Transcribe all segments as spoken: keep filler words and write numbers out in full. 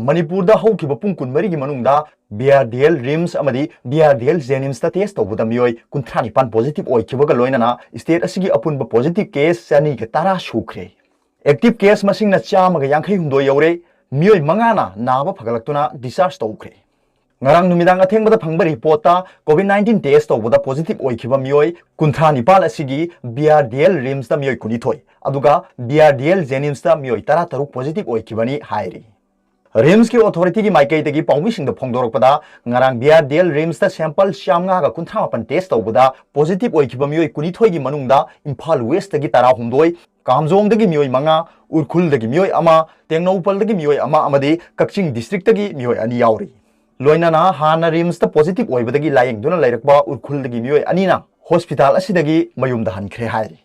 ꯃꯅꯤꯄꯨꯔꯗ ꯍꯧꯈꯤꯕ ꯄꯨꯡ ꯀꯨꯟꯃꯔꯤꯒꯤ ꯃꯅꯨꯡꯗ B R D L RIMS ꯑꯃꯗꯤ B R D L JNIMSꯇ test ꯇꯧꯕꯗ ꯃꯤꯑꯣꯏ ꯀꯨꯟꯊ꯭ꯔꯥ ꯅꯤꯄꯥꯟ positive ꯑꯣꯏꯈꯤꯕꯒ ꯂꯣꯏꯅꯅ state ꯑꯁꯤꯒꯤ ꯑꯄꯨꯟꯕ positive case ꯆꯅꯤꯒ ꯇꯔꯥ ꯁꯨꯈ꯭ꯔꯦ꯫ Active case ꯃꯁꯤꯡꯅ ꯆꯥꯝꯃꯒ ꯌꯥꯡꯈꯩ ꯍꯨꯝꯗꯣꯏ ꯌꯧꯔꯦ꯫ ꯃꯤꯑꯣꯏ ꯃꯉꯥꯅ ꯅꯥꯕ ꯐꯒꯠꯂꯛꯇꯨꯅ discharge ꯇꯧꯈ꯭ꯔꯦ꯫ ꯉꯔꯥꯡ ꯅꯨꯃꯤꯗꯥꯡ ꯑꯊꯦꯡꯕꯗ ꯐꯪꯕ reportꯇ COVID nineteen test ꯇꯧꯕꯗ positive ꯑꯣꯏꯈꯤꯕ ꯃꯤꯑꯣꯏ ꯀꯨꯟꯊ꯭ꯔꯥ ꯅꯤꯄꯥꯟ ꯑꯁꯤꯒꯤ B R D L RIMSꯇ ꯃꯤꯑꯣꯏ ꯀꯨꯟꯅꯤꯊꯣꯏ, ꯑꯗꯨꯒ B R D L JNIMSꯇ ꯃꯤꯑꯣꯏ ꯇꯔꯥ ꯇꯔꯨꯛ positive ꯑꯣꯏꯈꯤꯕꯅꯤ ꯍꯥꯏꯔꯤ꯫ RIMSꯀꯤ authorityꯒꯤ ꯃꯥꯏꯀꯩꯗꯒꯤ ꯄꯥꯎꯃꯤꯁꯤꯡꯗ ꯐꯣꯡꯗꯣꯔꯛꯄꯗ, ꯉꯔꯥꯡ B R D L RIMSꯇ sample ꯆꯥꯝꯃꯉꯥꯒ ꯀꯨꯟꯊ꯭ꯔꯥ ꯃꯥꯄꯟ test ꯇꯧꯕꯗ positive ꯑꯣꯏꯈꯤꯕ ꯃꯤꯑꯣꯏ ꯀꯨꯟꯅꯤꯊꯣꯏꯒꯤ ꯃꯅꯨꯡꯗ ꯏꯝꯐꯥꯜ Westꯇꯒꯤ ꯇꯔꯥꯍꯨꯝꯗꯣꯏ, ꯀꯥꯝꯖꯣꯡꯗꯒꯤ ꯃꯤꯑꯣꯏ ꯃꯉꯥ, ꯎꯈ꯭ꯔꯨꯜꯗꯒꯤ ꯃꯤꯑꯣꯏ ꯑꯃ, ꯇꯦꯡꯅꯧꯄꯜꯗꯒꯤ ꯃꯤꯑꯣꯏ ꯑꯃ ꯑꯃꯗꯤ ꯀꯛꯆꯤꯡ districtꯇꯒꯤ ꯃꯤꯑꯣꯏ ꯑꯅꯤ ꯌꯥꯎꯔꯤ꯫ ꯂꯣꯏꯅꯅ ꯍꯥꯟꯅ RIMSꯇ positive ꯑꯣꯏꯕꯗꯒꯤ ꯂꯥꯌꯦꯡꯗꯨꯅ ꯂꯩꯔꯛꯄ ꯎꯈ꯭ꯔꯨꯜꯗꯒꯤ ꯃꯤꯑꯣꯏ ꯑꯅꯤꯅ hospital ꯑꯁꯤꯗꯒꯤ ꯃꯌꯨꯝꯗ ꯍꯟꯈ꯭ꯔꯦ ꯍꯥꯏꯔꯤ꯫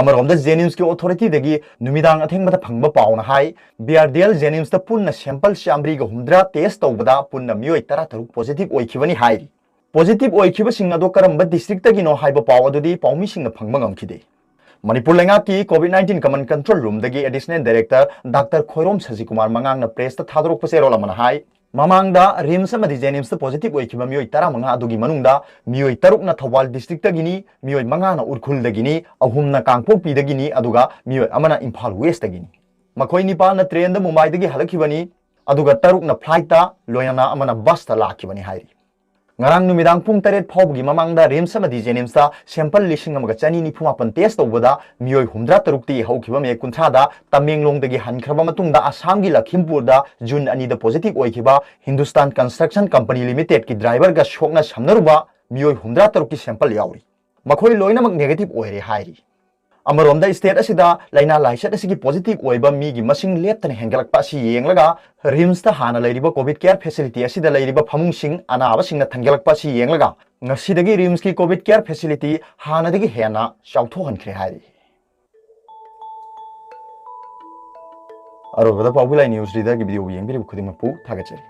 ꯑꯃꯔꯣꯝꯗ JNIMSꯀꯤ authorityꯗꯒꯤ ꯅꯨꯃꯤꯗꯥꯡ ꯑꯊꯦꯡꯕꯗ ꯐꯪꯕ ꯄꯥꯎꯅ ꯍꯥꯏ, B R D L JNIMSꯇ ꯄꯨꯟꯅ sample ꯆꯥꯃꯔꯤꯒ ꯍꯨꯝꯗ꯭ꯔꯥ test ꯇꯧꯕꯗ ꯄꯨꯟꯅ ꯃꯤꯑꯣꯏ ꯇꯔꯥ ꯇꯔꯨꯛ positive ꯑꯣꯏꯈꯤꯕꯅꯤ ꯍꯥꯏꯔꯤ꯫ Positive ꯑꯣꯏꯈꯤꯕꯁꯤꯡ ꯑꯗꯣ ꯀꯔꯝꯕ districtꯇꯒꯤꯅꯣ ꯍꯥꯏꯕ ꯄꯥꯎ ꯑꯗꯨꯗꯤ ꯄꯥꯎꯃꯤꯁꯤꯡꯅ ꯐꯪꯕ ꯉꯝꯈꯤꯗꯦ꯫ ꯃꯅꯤꯄꯨꯔ ꯂꯩꯉꯥꯛꯀꯤ COVID nineteen command control roomꯗꯒꯤ additional director Doctor Khoirom ꯁꯖꯤꯀꯨꯃꯥꯔ ꯃꯉꯥꯡꯅ pressꯇ ꯊꯥꯗꯣꯔꯛꯄ ꯆꯦꯔꯣꯜ ꯑꯃꯅ ꯍꯥꯏ, ꯃꯃꯥꯡꯗ RIMS ꯑꯃꯗꯤ JNIMSꯇ positive ꯑꯣꯏꯈꯤꯕ ꯃꯤꯑꯣꯏ ꯇꯔꯥꯃꯉꯥ ꯑꯗꯨꯒꯤ ꯃꯅꯨꯡꯗ ꯃꯤꯑꯣꯏ ꯇꯔꯨꯛꯅ ꯊꯧꯕꯥꯜ districtꯇꯒꯤꯅꯤ, ꯃꯤꯑꯣꯏ ꯃꯉꯥꯅ ꯎꯈ꯭ꯔꯨꯜꯗꯒꯤꯅꯤ, ꯑꯍꯨꯝꯅ ꯀꯥꯡꯄꯣꯛꯄꯤꯗꯒꯤꯅꯤ, ꯑꯗꯨꯒ ꯃꯤꯑꯣꯏ ꯑꯃꯅ ꯏꯝꯐꯥꯜ Westꯇꯒꯤꯅꯤ꯫ ꯃꯈꯣꯏ ꯅꯤꯄꯥꯟꯅ trainꯗ ꯃꯨꯝꯕꯥꯏꯗꯒꯤ ꯍꯜꯂꯛꯈꯤꯕꯅꯤ, ꯑꯗꯨꯒ ꯇꯔꯨꯛꯅ flightꯇ, ꯂꯣꯏꯅꯅ ꯑꯃꯅ busꯇ ꯂꯥꯛꯈꯤꯕꯅꯤ ꯍꯥꯏꯔꯤ꯫ ꯉꯔꯥꯡ ꯅꯨꯃꯤꯗꯥꯡ ꯄꯨꯡ ꯇꯔꯦꯠ ꯐꯥꯎꯕꯒꯤ ꯃꯃꯥꯡꯗ RIMS ꯑꯃꯗꯤ JNIMSꯇ sample ꯂꯤꯁꯤꯡ ꯑꯃꯒ ꯆꯅꯤ ꯅꯤꯐꯨ ꯃꯥꯄꯟ test ꯇꯧꯕꯗ ꯃꯤꯑꯣꯏ ꯍꯨꯝꯗ꯭ꯔꯥ ꯇꯔꯨꯛꯇꯤ ꯍꯧꯈꯤꯕ ꯃꯦ ꯀꯨꯟꯊ꯭ꯔꯥꯗ ꯇꯃꯦꯡꯂꯣꯡꯗꯒꯤ ꯍꯟꯈ꯭ꯔꯕ ꯃꯇꯨꯡꯗ ꯑꯁꯥꯝꯒꯤ ꯂꯈꯤꯝꯄꯨꯔꯗ June ꯑꯅꯤꯗ positive ꯑꯣꯏꯈꯤꯕ Hindustan Construction Company Limitedꯀꯤ driverꯒ ꯁꯣꯛꯅ ꯁꯝꯅꯔꯨꯕ ꯃꯤꯑꯣꯏ ꯍꯨꯝꯗ꯭ꯔꯥ ꯇꯔꯨꯛꯀꯤ sample ꯌꯥꯎꯔꯤ꯫ ꯃꯈꯣꯏ ꯂꯣꯏꯅꯃꯛ negative ꯑꯣꯏꯔꯦ ꯍꯥꯏꯔꯤ꯫ ꯑꯃꯔꯣꯝꯗ state ꯑꯁꯤꯗ ꯂꯥꯏꯅꯥ ꯂꯥꯏꯆꯠ ꯑꯁꯤꯒꯤ positive ꯑꯣꯏꯕ ꯃꯤꯒꯤ ꯃꯁꯤꯡ ꯂꯦꯞꯇꯅ ꯍꯦꯟꯒꯠꯂꯛꯄ ꯑꯁꯤ ꯌꯦꯡꯂꯒ RIMSꯇ ꯍꯥꯟꯅ ꯂꯩꯔꯤꯕ COVID care facility ꯑꯁꯤꯗ ꯂꯩꯔꯤꯕ ꯐꯃꯨꯡꯁꯤꯡ ꯑꯅꯥꯕꯁꯤꯡꯅ ꯊꯟꯒꯠꯂꯛꯄ ꯑꯁꯤ ꯌꯦꯡꯂꯒ ꯉꯁꯤꯗꯒꯤ RIMSꯀꯤ COVID care facility ꯍꯥꯟꯅꯗꯒꯤ ꯍꯦꯟꯅ ꯆꯥꯎꯊꯣꯛꯍꯟꯈ꯭ꯔꯦ ꯍꯥꯏꯔꯤ꯫ ꯑꯔꯣꯏꯕꯗ ꯄꯥꯎꯕꯤ ꯂꯥꯏ news readerꯒꯤ video ꯌꯦꯡꯕꯤꯔꯤꯕ ꯈꯨꯗꯤꯡꯃꯛꯄꯨ ꯊꯥꯒꯠꯆꯔꯤ꯫